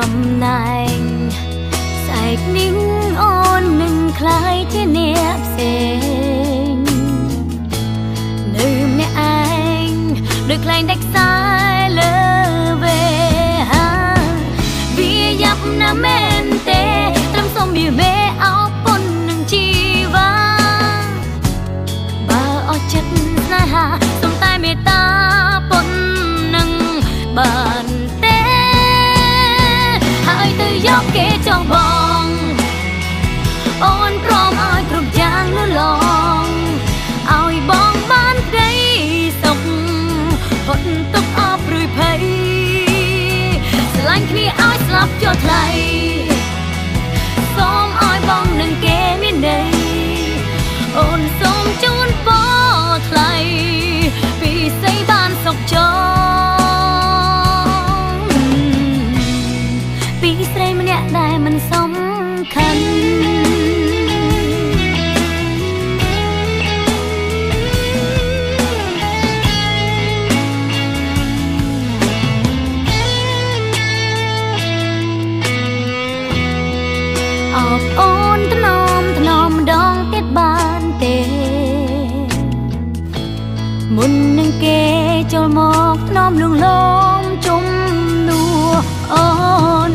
តំណែងស្អែកនេះអូននឹងក្លាយជាអ្នកផ្សេងនៅម្នាក់ឯងដូចខ្លែងដាច់ខ្សែលើវេហាវាយ៉ាប់ណាស់មែនទេត្រឹមសុំវាមេអោពុននឹងជីវ៉ាបើអស់ចិត្តស្នេហាសុំតែមេត្តាពុននឹងបានទេហើយទៅយកគេចងបងអូនព្រមឲ្យគ្រប់យ៉ាងលូឡងឲ្យបងបានក្តីសុខហត់ទុកអបរួយភ័យស្រឡាញ់គ្នាឲ្យស្លាប់ចុះថ្លៃសូមឲ្យបងនឹងគេមានន័យអូនសូមជូនពរថ្លៃពីសីបានសុខចងពីស្រីម្នាក់ដែលមិនសំខាន់អបអូនថ្នមថ្នមម្ដងទៀតបានទេមុននឹងគេចូលមកថ្នមលួងលោមជុំនួអូន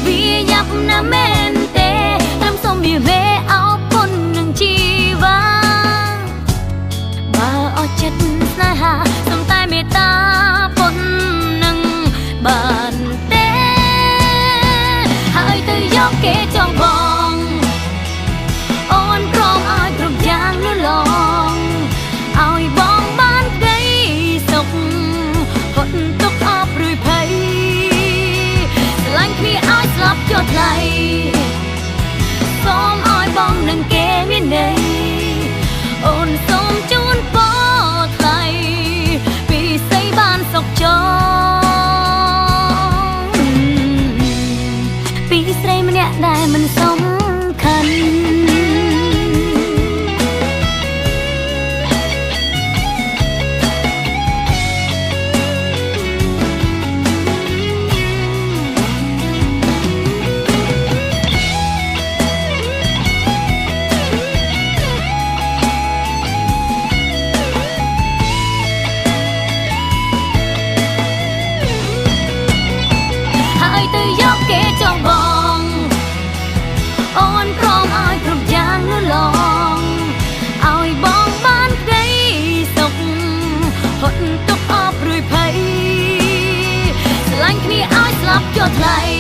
វាយ៉ាប់ណាស់មែនទេត្រឹមសុំវាមេអោពុននឹងជីវ៉ាបើអស់ចិត្តស្នេហាសុំតែមេត្តាពុននឹងបានទេហើយទៅយកគេចងបងអូនព្រមឲ្យគ្រប់យ៉ាងលូឡងឲ្យបងបានក្តីសុខហត់ទុកអបរួយភ័យស្រឡាញ់គ្នាឲ្យស្លាប់ចុះថ្លៃសូមឲ្យបងនឹងគេមានន័យអូនសូមជូនពរថ្លៃពីសីបានសុខចងពីស្រីម្នាក់ដែលមិនសំខាន់ទៅយកគេចងបងអូនព្រមឲ្យគ្រប់យ៉ាងលូឡងឲ្យបងបានក្តីសុខហត់ទុកអបរួយភ័យស្រឡាញ់គ្នាឲ្យស្លាប់ចុះថ្លៃ